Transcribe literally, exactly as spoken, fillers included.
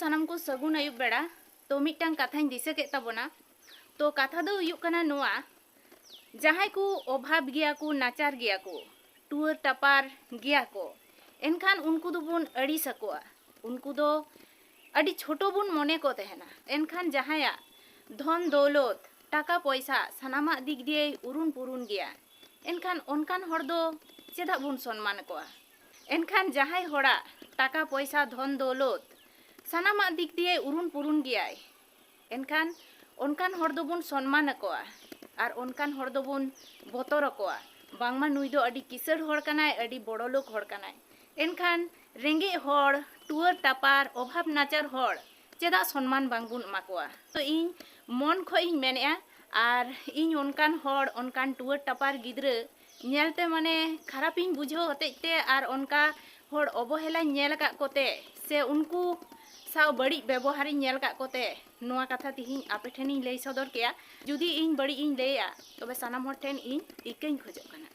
ᱥᱟᱱᱟᱢ ᱠᱚ ᱥᱟᱹᱜᱩᱱ ᱟᱹᱭᱩᱵ ᱵᱮᱲᱟ᱾ ᱛᱚ, ᱢᱤᱫᱴᱟᱝ ᱠᱟᱛᱷᱟᱧ ᱫᱤᱥᱟᱹ ᱠᱮᱫ ᱛᱟᱵᱚᱱᱟ᱾ ᱛᱚ, ᱠᱟᱛᱷᱟ ᱫᱚ ᱦᱩᱭᱩᱜ ᱠᱟᱱᱟ ᱱᱚᱣᱟ, ᱡᱟᱦᱟᱸᱭ ᱠᱚ ᱚᱵᱷᱟᱵᱽ ᱜᱮᱭᱟ ᱠᱚ, ᱱᱟᱪᱟᱨ ᱜᱮᱭᱟ ᱠᱚ, ᱴᱩᱣᱟᱹᱨ ᱴᱟᱯᱟᱨ ᱜᱮᱭᱟ ᱠᱚ, ᱮᱱᱠᱷᱟᱱ ᱩᱱᱠᱩ ᱫᱚᱵᱚᱱ ᱟᱹᱲᱤᱥ ᱟᱠᱚᱣᱟ᱾ ᱩᱱᱠᱩ ᱫᱚ ᱟᱹᱰᱤ ᱪᱷᱳᱴᱳ ᱵᱚᱱ ᱢᱚᱱᱮ ᱠᱚ ᱛᱟᱦᱮᱱᱟ᱾ ᱮᱱᱠᱷᱟᱱ ᱡᱟᱦᱟᱸᱭᱟᱜ ᱫᱷᱚᱱ ᱫᱚᱣᱞᱚᱛ, ᱴᱟᱠᱟ ᱯᱚᱭᱥᱟ, ᱥᱟᱱᱟᱢᱟᱜ ᱫᱤᱠ ᱫᱤᱭᱮ ᱩᱨᱩᱱ ᱯᱩᱨᱩᱱ ᱜᱮᱭᱟ, ᱮᱱᱠᱷᱟᱱ ᱚᱱᱠᱟᱱ ᱦᱚᱲ ᱫᱚ ᱪᱮᱫᱟᱜ ᱵᱚᱱ ᱥᱚᱱᱢᱟᱱ ᱠᱚᱣᱟ? ᱮᱱᱠᱷᱟᱱ ᱡᱟᱦᱟᱸᱭ ᱦᱚᱲᱟᱜ ᱴᱟᱠᱟ ᱯᱚᱭᱥᱟ, ᱫᱷᱚᱱ ᱫᱚᱣᱞᱚᱛ, ᱥᱟᱱᱟᱢᱟᱜ ᱫᱤᱠ ᱫᱤᱭᱮ ᱩᱨᱩᱱ ᱯᱩᱨᱩᱱ ᱜᱮᱭᱟᱭ, ᱮᱱᱠᱷᱟᱱ ᱚᱱᱠᱟᱱ ᱦᱚᱲ ᱫᱚᱵᱚᱱ ᱥᱚᱱᱢᱟᱱ ᱟᱠᱚᱣᱟ ᱟᱨ ᱚᱱᱠᱟᱱ ᱦᱚᱲ ᱫᱚᱵᱚᱱ ᱵᱚᱛᱚᱨ ᱟᱠᱚᱣᱟ᱾ ᱵᱟᱝᱢᱟ ᱱᱩᱭ ᱫᱚ ᱟᱹᱰᱤ ᱠᱤᱥᱟᱹᱬ ᱦᱚᱲ ᱠᱟᱱᱟᱭ, ᱟᱹᱰᱤ ᱵᱚᱲᱚ ᱞᱳᱠ ᱦᱚᱲ ᱠᱟᱱᱟᱭ᱾ ᱮᱱᱠᱷᱟᱱ ᱨᱮᱸᱜᱮᱡ ᱦᱚᱲ, ᱴᱩᱣᱟᱹᱨ ᱴᱟᱯᱟᱨ, ᱚᱵᱷᱟᱵᱽ ᱱᱟᱪᱟᱨ ᱦᱚᱲ ᱪᱮᱫᱟᱜ ᱥᱚᱱᱢᱟᱱ ᱵᱟᱝᱵᱚᱱ ᱮᱢᱟ ᱠᱚᱣᱟ? ᱛᱚ, ᱤᱧ ᱢᱚᱱ ᱠᱷᱚᱡ ᱤᱧ ᱢᱮᱱᱮᱫᱼᱟ, ᱟᱨ ᱤᱧ ᱚᱱᱠᱟᱱ ᱦᱚᱲ, ᱚᱱᱠᱟᱱ ᱴᱩᱣᱟᱹᱨ ᱴᱟᱯᱟᱨ ᱜᱤᱫᱽᱨᱟᱹ ᱧᱮᱞᱛᱮ ᱢᱟᱱᱮ ᱠᱷᱟᱨᱟᱯᱤᱧ ᱵᱩᱡᱷᱟᱹᱣ ᱦᱚᱛᱮᱡ ᱛᱮ ᱟᱨ ᱚᱱᱠᱟ ᱦᱚᱲ ᱚᱵᱚᱦᱮᱞᱟᱧ ᱧᱮᱞ ᱟᱠᱟᱫ ᱠᱚᱛᱮ ᱥᱮ ᱩᱱᱠᱩ ᱥᱟᱶ ᱵᱟᱹᱲᱤᱡ ᱵᱮᱵᱚᱦᱟᱨᱤᱧ ᱧᱮᱞ ᱟᱠᱟᱫ ᱠᱚᱛᱮ ᱱᱚᱣᱟ ᱠᱟᱛᱷᱟ ᱛᱮᱦᱮᱧ ᱟᱯᱮ ᱴᱷᱮᱱᱤᱧ ᱞᱟᱹᱭ ᱥᱚᱫᱚᱨ ᱠᱮᱭᱟ᱾ ᱡᱩᱫᱤ ᱤᱧ ᱵᱟᱹᱲᱤᱡ ᱤᱧ ᱞᱟᱹᱭᱟ, ᱛᱚᱵᱮ ᱥᱟᱱᱟᱢ ᱦᱚᱲ ᱴᱷᱮᱱ ᱤᱧ ᱤᱠᱟᱹᱧ ᱠᱷᱚᱡᱚᱜ ᱠᱟᱱᱟ᱾